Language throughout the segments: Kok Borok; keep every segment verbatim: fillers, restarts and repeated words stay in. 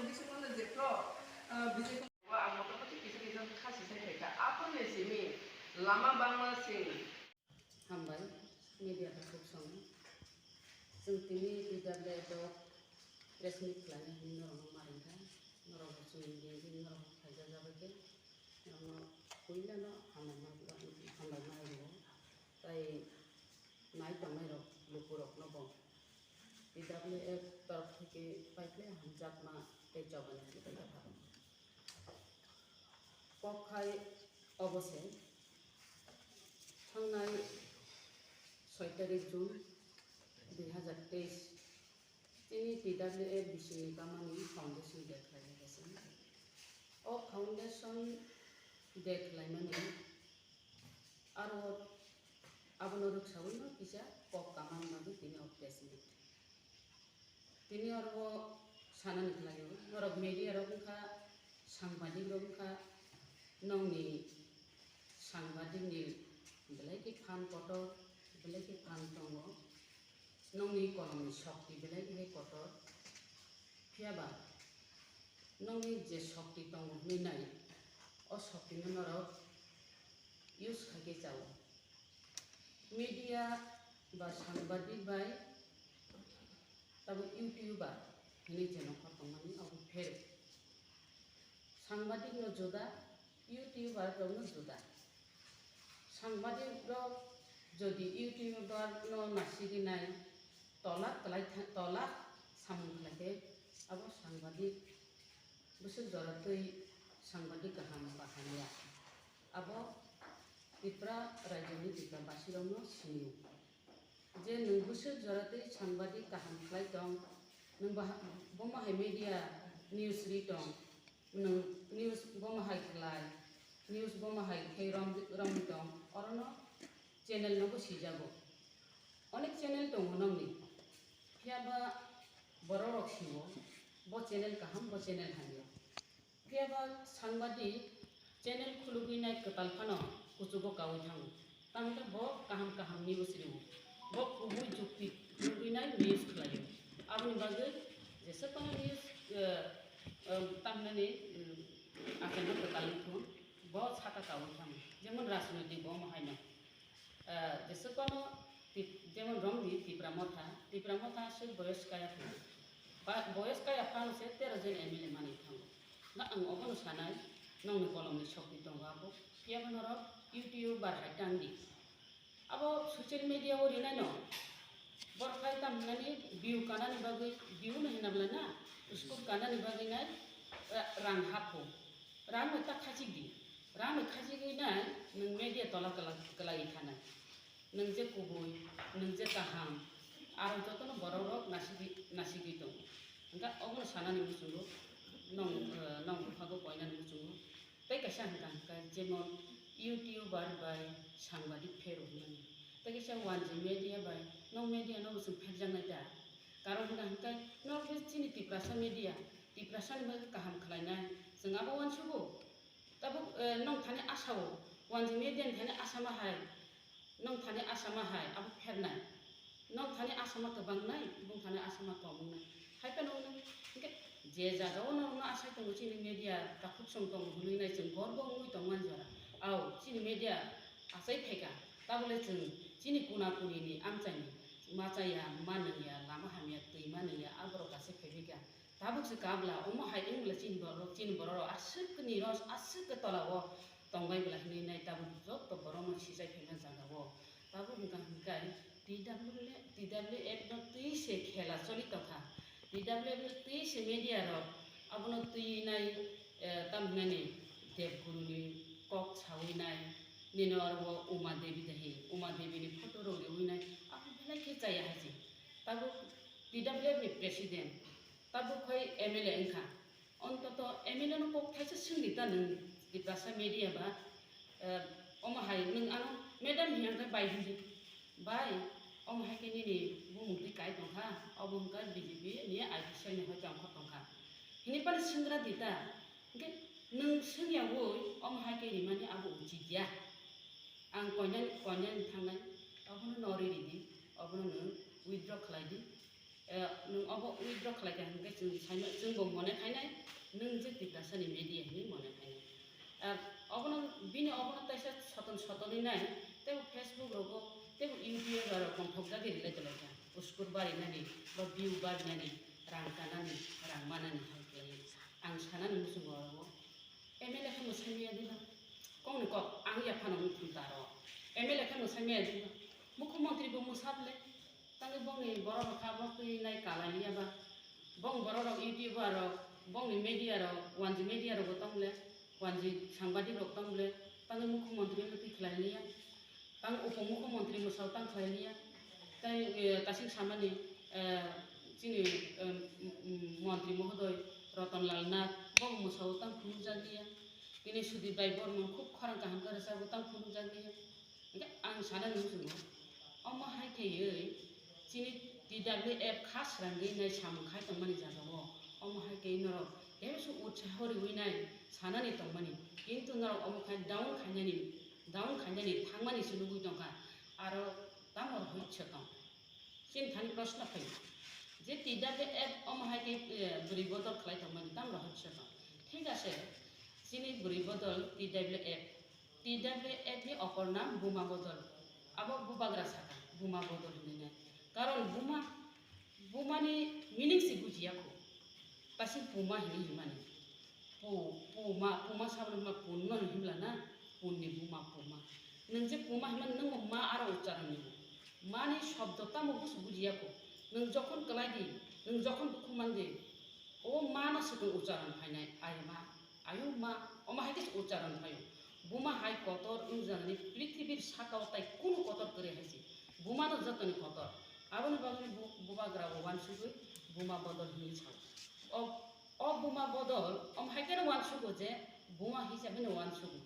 Bisingo no je pro, ah, bijai tongo, ang motamoti kisa kisa kha sisai phaikha. Aphuru ni simi lama bangma sing. Hambai, media takhuk song. Chwng tini T W F o press meet khlainai hwnwi norokno ma ringkha. Norok bo chwng ringdi, norok bo phaijak jabai khe. Norokno puilano hambai ma, hambai ma rwo. Tai nai tongnai rok lukurokno bo T W F torok theke paikhe hamjakma tei chobani theke paikha. Kok hai obo se, thangnai soi tarik June dui hazar teis, chini T W F bisingni kamani foundation day khlai laijak se. O foundation day khlaimani aro abono rwksaui no kisa kok kamani bagwi tini o press meet. Tini oro sanani khlaio, norok media rok wngkha, sangbadik rok wngkha, nokni sangbadik ni belai khe phan kotor, belai khe phan tongo, nokni kolomni sokti belai khe kotor, phiyaba nokni je sokti tongo hwnwi nai, o sokti no norok use khai khe chao. Media ba sangbadik bai tabo YouTuber hinwi je nongkhor tongmani abo pheruk. Sangbadik no juda, YouTuber rok no juda. Sangbadik rok jodi YouTuber no nasigwi nai, tola kwlai tha-, tola samung khlai khe abo sangbadik bwswk jora twi sangbadik kaham ba hamya. Abo Tripura rajyoni Tripura basirokno sinio. Je nwng bwswk jora twi sangbadik kaham khlai tong, nwng baha-, bomo hai media news ri tong, nwng news bomo hai khlai, news bomo hai khe rom-, romwi tong, orono channel nobo sijago. Onek channel tongo nokni, phiyaba borok rok sio, bo channel kaham, bo channel hamya. Phiyaba sangbadik channel khulugwi nai kwtal phano kuchugo kaui thango. Tamokhe bo kaham kaham news rio. Bo kubui jukti khulugwi nai news khlaio. Aboni bagwi jesa kono news, eh, eh, tamhinani, eh, achai no kwtal wngkhu, bo saka kaui thango. Jemon rajnoitik bo omo haino. Ah, jesa kono Tip-, jemon romdi Tipra Motha, Tipra Motha aswk boyos kaya phano. Ba-, boyos kaya phano se tero jon M L A manwi thango. Nga ang obono sanai, nokni kolomni sokti tongo abo, phiyaba norok YouTuber hai tangdi. Abo social media o rinaino, borok hai tamo hinani view kanani bagwi, view no hina bwlai na, score kanani bagwi nai, ra-, rang hapho. Rang no ta khachikdi, rang no khachigwi nai, nwng media tola kwla-, kwlaiwi thanai. Nwng je kubui, nwng je kaham, aro jotono borok rok nasigwi, nasigwi tongo. Hwnkhe obono sanani muchungo, nong, eh, nong buphago koinani muchungo. Tei kaisa hwnkha hwnkhe jemon YouTuber bai sangbadik pherok hwnmani. Tei kaisa wanjwi media bai, nok media no bo chwng pherjaknai da. Karon hwnkha hwnkhe nok chini Tiprasa media, Tiprasa ni bagwi kaham khlainai, chwng abo uansugo. Tabuk, eh, nong thani asao, wanjwi media ni thani asama hai, nong thani asama hai, abo phernai. Nong thani asama kwbangnai, bung thani asama komungnai. Hai phano hwnwi, hwnkhe je jagao norokno asai tongo chini media takhuk song tongo hwnwi nai chwng gorbo wngwi tongmani jora. Ao, chini media achai phaikha, tabole chwng chini kuna kunini amchaini machaya, manwngya, lama hamya, twi manwngya, aborok achai phaibaikha. Tabuk se kabla, omo hai wng bwla chini borok, chini borok rok aswk ni ros, aswk khe tola o tongbai bwla hinwi nai tabuk joto borok no sijai phaima jaga o. Tabuk hwnkha hwnkhe T W F, T W F no twi se khela choli tongkha. T W F no twi se media rok abono twi nai, eh, tam hinani Debguru ni kok sawi nai, nini oro bo Uma Devi dahi, Uma Devi ni photo rok riwi nai, abo belai khe chaya hai se. Tabuk T W F ni president, tabuk khoi M L A wngkha. Ontoto M L A no kok thaisa swngdi ta nwng Tiprasa media ba, eh, omo hai nwng ano madam hiya hwnkhe bai hwnwi. Bai, omo hai khe nini bumung twi kai tongkha, obo hwnkhe B J P ni I P cell ni hoi tongkha tongkha. Hini phano swnggra di ta. Hwnkhe nwng swngya woi omo hai khe rimani abo uchik ya. Ang koinani, koinani thangnai, obono no riri di, obono nwng withdraw khlai di. Eh, nwng obo withdraw khlai kha hwnkhe chwng saimano, chwngbo mone khainai, nwng je Tiprasani media hinwi mone khainai. Eh, obono, bini obono taisa soton sotonwi nai, teibo Facebook rogo, teibo YouTube rok tongthokjagwi relate lai kha. Uskur barinani, ba view barinani, rang kanani, rang manani hai khlaiwi. Ang sanani muchungo oro. M L A khe mwsai maya dino. Kok ni kok, ang ya phano wng thung ta aro. M L A khe mwsai maya dino. Mukhyamantri bo mwsa ble. Tangwi bongni borok rok kha, bo twi nai kalai liya ba. Bong borok rok YouTube rok, bongni media rok, wanji media rok bo tong ble. Wanji sangbadik rok tong ble. Tangwi mukhyamantri no twi khlai liya. Tang upomukhyamantri mwsao tang khlai liya. Tei, eh, tasing samani, eh, chini, eh, m-, m-, montri mohodoi Ratan Lal Nath, bo mwsao tang phunukjak liya. Tini Sudip Rai Bormon khub khorang kaham khe rwchapbo tang phunukjak liya. Hwnkhe ang sana nung chungo, omo hai khaiwi chini T W F kha srangwi nai samung khai tongmani jagao, omo hai khaiwi norok teibo se utsaho riwi nai sanani tongmani, kintu norok omo khai down khainani, down khainani thangmani se nugwi tongkha, aro tamo rohorso tong? Chini thani proshno phai je T W F omo hai khe, eh, bwrwi bodol khlai tongmani tamo rohorso tong? Thik ase, chini bwrwi bodol T W F, T W F ni opor nam Buma Bodol, abo bubagra saka Buma Bodol hinwi nai. Karon Buma, Buma ni meaning se bujiya kho, tasi Puma hinwi himani. Pu-, puma, puma saboni hwnba punno himla na, punni buma puma. Nwng je puma himani nwngbo ma aro ucharon nibo. Mani shobdo tamo busu bujiya kho. Nwng jokhon kwlai di, nwng jokhon dukhu man di, o mano swkang ucharon phainai, ayo ma, ayo ma, omo hai khe se ucharon phaio. Buma hai kotor wngjaknani prithibir sakao tai kunu kotor kwrwi hai se. Bumano jotoni kotor. Aboni bagwi bu-, bubagra bo uansugwi Buma Bodol hinwi sao. O O buma bodol, om hai kheno uansugo je buma hisabe no uansugo.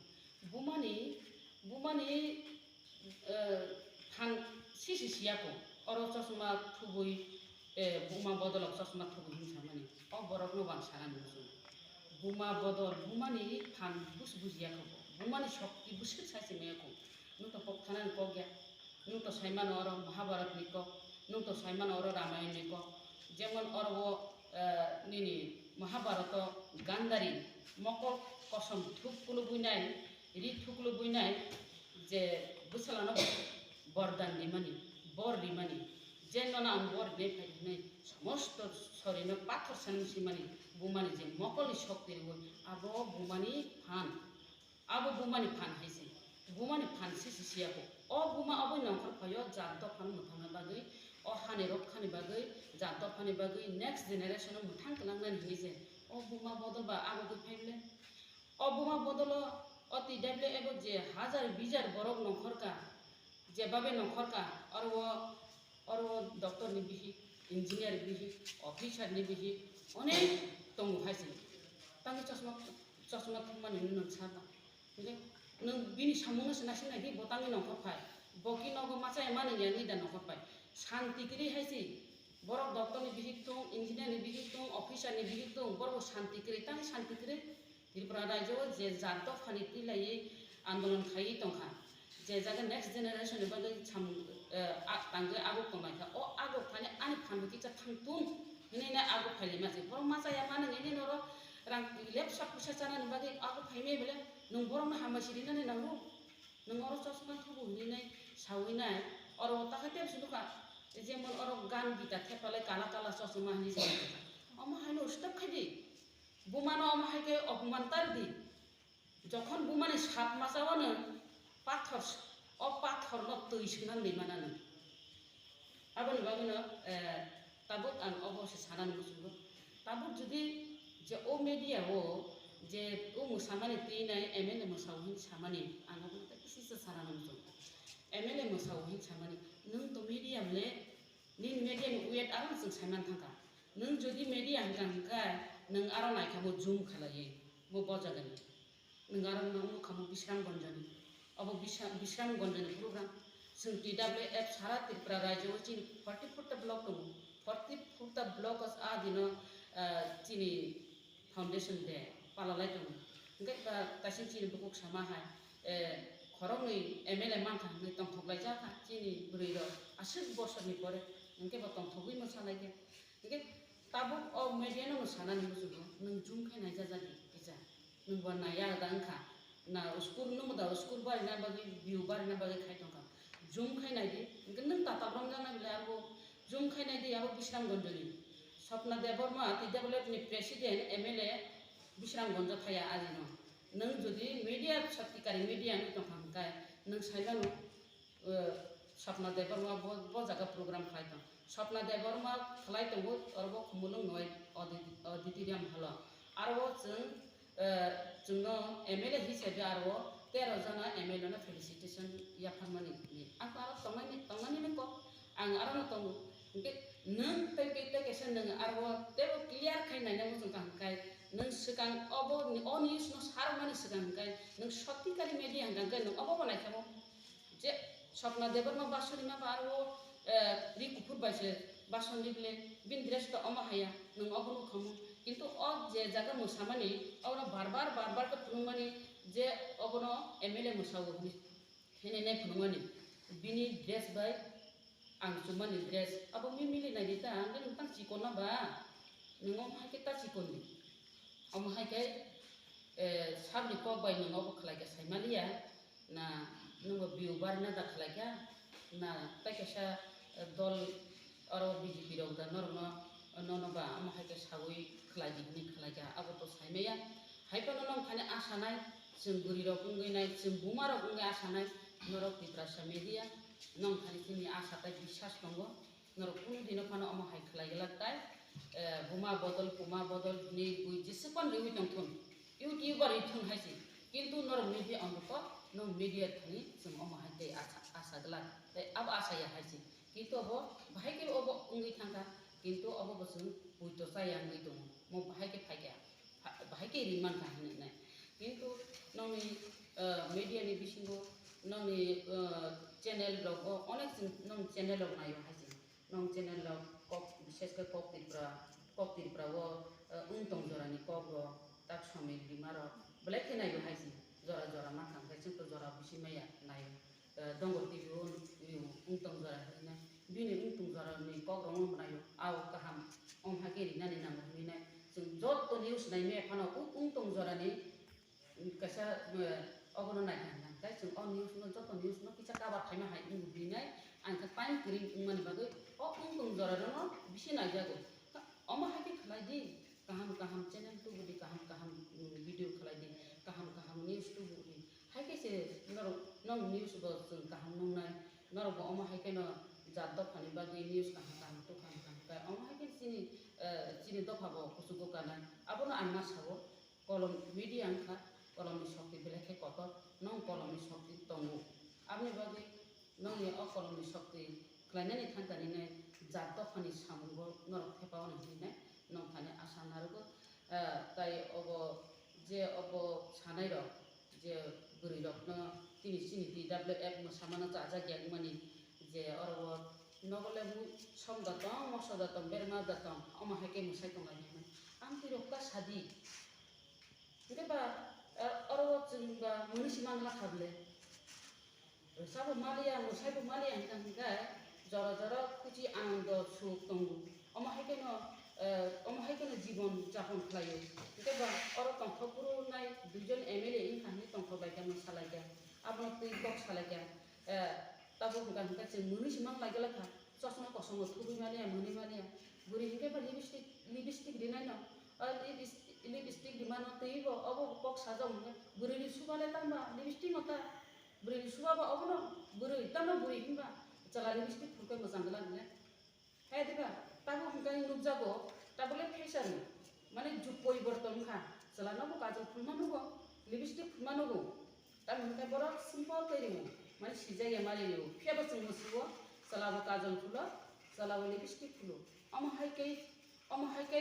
Bumani, bumani, eh, phan sisi siyako. Oro chosma thubui, eh, buma bodol chosma thubui hinwi samani. O borok no uansana nung chungo. Buma bodol, bumani phan bus bujiya kho. Bumani shokti bwswk sai se maya kho. Nwng to kok thanani kok ya. Nwng to saimano oro Mahabharat ni kok, nwng to saimano oro Ramayana ni kok. Jemon oro o, eh, nini Mahabharata o Gandhari mokol kosom thuk kulubui nai, ri thuk kulubui nai, je bwsala no bordan rimani, bor rimani, je nono ang bor rinai phai hinwi somosto sori no pathor sanwi simani, bumani je mokol ni shokti riwi, abo bumani phan. Abo bumani phan hai se. Bumani phan sisi siya kho. O buma abo nongkhor phaio jat dophano mwthangna bagwi, o hani rok khani bagwi, jat dophani bagwi, next generation o mwthang kwlangnani hinwi se. O buma bodol ba abo khe phai ble. O buma bodolo o T W F o je hajar bijar borok nongkhor ka, je babe nongkhor ka, oro o Oro o doctor ni bihik, engineer bihik, officer ni bihik onek tongo hai se. Tangwi chosma, chosma thumani nwng sa tong. Hwnkhe nwng bini samung no se naising nai di, bo tangwi nongkhor phai. Bo ki nogo machaya mani ya nwi da nongkhor phai. Shanti kwrwi hai se. Borok doctor ni bihik tong, engineer ni bihik tong, officer ni bihik tong, borok bo shanti kwrwi, tangwi shanti kwrwi. Tripura rajyo o je jat dophani twilaiwi andolon khaiwi tongkha, je jaga next generation ni bagwi samung, eh, a-, tangwi aguk tongnaikha, o aguk thani ani phan bo kisa thang tung hinwi nai aguk phailaima se. Borok machaya mani nini norok rang lepsa puisa chanani bagwi aguk phaimai bele nwng borokno hambai sirinani nango? Nwng oro chosma thubu hinwi nai sawi nai, oro o takhai tei bwswk nukha, jemon oro gan gita thepalai kala kala chosma hinwi se. Omo haino stop khai di. Bumano omo hai khe opoman tar di. Jokhon bumani sap masa wano pathor, o pathorno twi swnam ni manano. Aboni bagwino, eh, tabuk ang obo se sanani muchungo. Tabuk jodi je o media o je o mwsamani twi nai M L A mwsao hin samani, ang obo tei kisi se sanani muchungo. M L A mwsao hin samani, nwng to media le Nini media ni weight aro chwng saiman thangkha. Nwng jodi media hwnkha hwnkhe nwng aro naikha bo zoom khalaiwi bo bojagani. Nwng aro nwng nukha bo Bishramganj ni. Obo Bishra-, Bishramganj ni program. Chwng T W F sara Tripura rajyo o chini forty four ta block tongo. Forty four ta block o a dino, ah, chini Foundation Day palalai tongo. Hwnkhe ba kaisa chini bukhuk sama hai, eh, khoroknwi M L A mankha hwnwi tongthok laijak kha chini bwrwi rok aswk bosor ni pore. Hwnkhe bo tongthogwi mwsa lai khe. Hwnkhe tabuk o media no sanani muchungo, nwng zoom khai naijajak di kisa. Nwng bo naiya da wngkha. Na uskur nwng da uskur barina bagwi, view barina bagwi khai tongkha. Zoom khai naidi. Hwnkhe nwng tatal romjaknai bwle abo zoom khai naidi abo Bisramganj ni. Swapna Debbarma, T W F ni president, M L A Bisramganj thaya adino. Nwng jodi media, sotikari media wngwi tongkha hwnkhe nwng saimano, eh, Swapna Debbarma bo, bo jaga program khlai tong. Swapna Debbarma khlai tongo, oro bo Khumulwng noi audi-, auditorium hall o. Aro bo chwng, eh, chwngno M L A hisabe aro tero jona M L A no felicitation yapharmani hwnwi. Ang aro tongnani, tongnani no kok, ang aro no tongo. Hwnkhe nwng tei, tei, tei kaisa nwng aro teibo clear khai naina muchung kha hwnkhe nwng swkang obo ni, o news no sarmani swkang hwnkhe nwng sotikari media hwnkhe nwng obo bo naikha mo. Je Swapna Debbarma Basoni ma ba aro, eh, ri kuphur bai se Basoni bile bini dress to omo haya nwng obo nukha mo. Kintu o je jaga mwsamani obono bar bar, bar bar khe phunukmani je obono M L A mwsao hwnwi. Hini nai phunukmani bini dress bai ang chumani dress abo mi mili nai di ta, ang nang tang chikon na ba, nwng omo hai khe ta chikon di. Omo hai khe, eh, sabni kok bai nwng obo khlai khe sai maliya, na nwng bo view barna da khlai kha, na tai kaisa, eh, dol oro B J P rok da norokno, nono ba omo hai khe saui khlai di hwnwi khlai kha, abo to sai maya. Hai phano nong thani asa nai, chwng bwrwi rok wngwi nai, chwng buma rok wngwi asa nai, norok Tiprasa media, nong thani chini asa tai biswas tongo, norok kunu dino phano omo hai khlai glak tai, eh, buma bodol, puma bodol, bini bui jeswk phano riui tong thun, YouTuber ri thun hai se, kintu norok media onto kok, nong media thani chwng omo hai tei asa, asa glak, tei abo asa ya hai se, kintu abo bahai khe obo wngwi thang kha, kintu obo bo chwng poito cha ya wngwi tongo, mo bahai khe phai kha. Bahai khe ring man kha hinwi nai. Kintu nongni, eh, media ni bisingo nongni, eh, channel rok o onek chwng nong channel rok naio hai se. Nong channel rok kok, bishesh khe kok Tripura, kok Tripura o, eh, wng tong jora ni kok rok, tak Somil Rima rok belai khe naio hai se. Jora jora ma kha hwnkhe chwng to jora bisi maya naio. Eh, Dongor T V o ri-, wng tong jora hinwi nai. Bini wng tong jora ni kok rok no mwnaio. Ao kaham, omo hai khe rinani nango hinwi nai. Chwng joto news nai me phano wng tong jora ni, mm, kaisa, eh, obono nai kha hwnkha hwnkhe chwng o news no, joto news no kisa cover khaima hai wng hinwi nai. Ang khe time kwrwi wngmani bagwi o wng tong jora no bisi naijago. Omo hai khe khlai di, kaham kaham channel tubu di, kaham kaham, mm, video khlai di, kaham kaham news tubu di. Hai khe se norok, nong news bo chwng kaham nungnai, norok bo omo hai kheno jat dophani bagwi news kaham kaham tubukha hwnkha hwnkhe omo hai khe chini, eh, chini dopha bo kuchugo kanai. Abono ang ma sao, kolom media wngkha, kolomni sokti belai khe kotor, nong kolomni sokti tongo. Aboni bagwi nongni o kolomni sokti khlainani thangkha nini jat dophani samungo norok thepaoni hinwi nai nong thani asa narwgo. Eh, tai obo je obo sanairok je bwrwirokno tini chini T W F mwsamano chajak ya wngmani je oro o nogo le mui som da tong, moso da tong, berma da tong, omo hai khe mwsai tonglainai hinwi. Amtwirok ta sadi. Hwnkhe ba, eh, oro o chwng ba mwnwi se man lakha bwle. Rwchapbo maliya, mwsaibo maliya hwnkha hwnkhe jora jora khuchi anando suk tongo. Omo hai kheno, eh, omo hai kheno jibon japon khlaio. Hwnkhe ba oro tongthok phuru nai duijon M L A wngkha hinwi tongthok lai kha, mwsa lai kha. Abono twi kok sa lai kha. Eh, tabuk hwnkha hwnkhe chwng mwnwi se man lai glak kha. Chosma kosom bo thubui maliya, mwnwi maliya. Bwrwi hwnkhe ba lipstick, lipstick rinai no. O lipis-, lipstick rimano twibo obo kok sajak hwnkhe bwrwini suba le tangba lipstick no ta. Bwrwini suba ba obono bwrwi, tamo bwrwi hinba chwla lipstick phurkhe mwchang glak le. Hai diba, tabuk hwnkhe nukjago, tabuk le fashion, mane jug poriborton wngkha, chwla nobo kajol phulma nugo, lipstick phulma nugo, tamo hwnkhe borok simple khe rimo, mane sijak ya ma rimo, phiya bo chwng mwsio, chwla bo kajol phulo, chwla bo lipstick phulo, omo hai khe Omo hai khe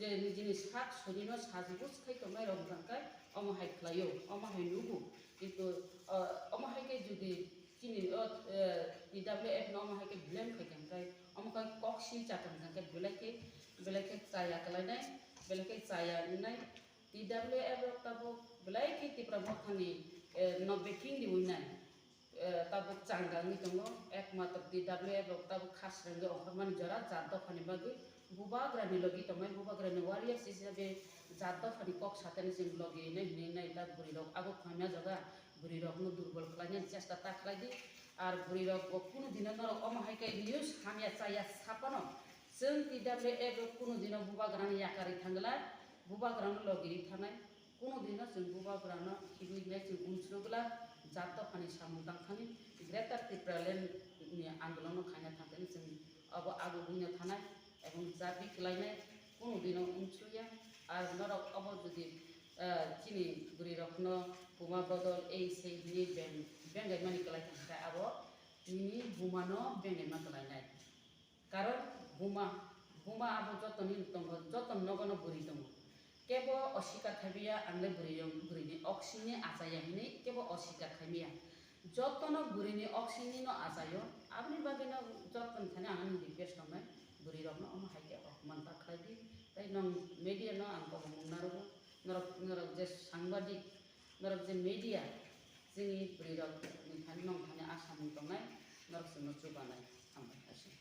je nijini sak sonino sajwk khai tongnai rok hwnkha khe omo hai khlaio, omo hai nugo. Kintu, ah, omo hai khe jodi chini o, eh, T W F no omo hai khe blame khai kha hwnkhe, omo khe kok sil cha tong kha hwnkhe belai khe, belai khe chaya kwlainai, belai khe chaya wngnai. T W F rok tabuk belai khe Tipra Mothani, eh, no backing riwi nai. eh, tabuk changa wngwi tongo, ekmatro T W F rok tabuk khasrengwi ongkhormani jora jat dophani bagwi bubagrani logi tongmai, bubagrani warriors hisabe jat dophani kok satani chwng logi hinwi hinwi nai ta bwrwi rok abo khaima joga bwrwi rokno durbol khlainani chesta ta khlai di. Ar bwrwi rok bo kunu dino norok omo hai khe news hamya chaya sapano chwng T W F rok kunu dino bubagrani yakarwi thangla, bubagrano logi thanai. Kunu dino chwng bubagrano himwi hinai chwng unsrwgwla jat dophani samung tangthani Greater Tipraland ni andolon no khaina thangthani chwng abo abo wngna thanai ebong jabi kwlainai kunu dino unsrwya. Ar norok obo jodi, ah, chini bwrwi rokno buma bodol ei sei hinwi beng-, bengaimani kwlai thangkha abo nini bumano bengaima kwlainai. Karon buma, buma abo jotoni tongo, joto nogono bwrwi tongo. Kebo osikar khaimaya, ang le bwrwi rok, bwrwini oksini achaya hinwi kebo osikar khaimaya. Jotono bwrwini oksini no achayo, aboni bagwi no joto thani ang ani request tongnai, bwrwi rokno omo hai khe okhman ta khlai di. Tai nong media no ang kobong mung narugo, norok, norok je sangbadik, norok je media, chini bwrwi rok ni thani nong thani a samung tongnai, norok chwngno chubanai. Hambai, aswk.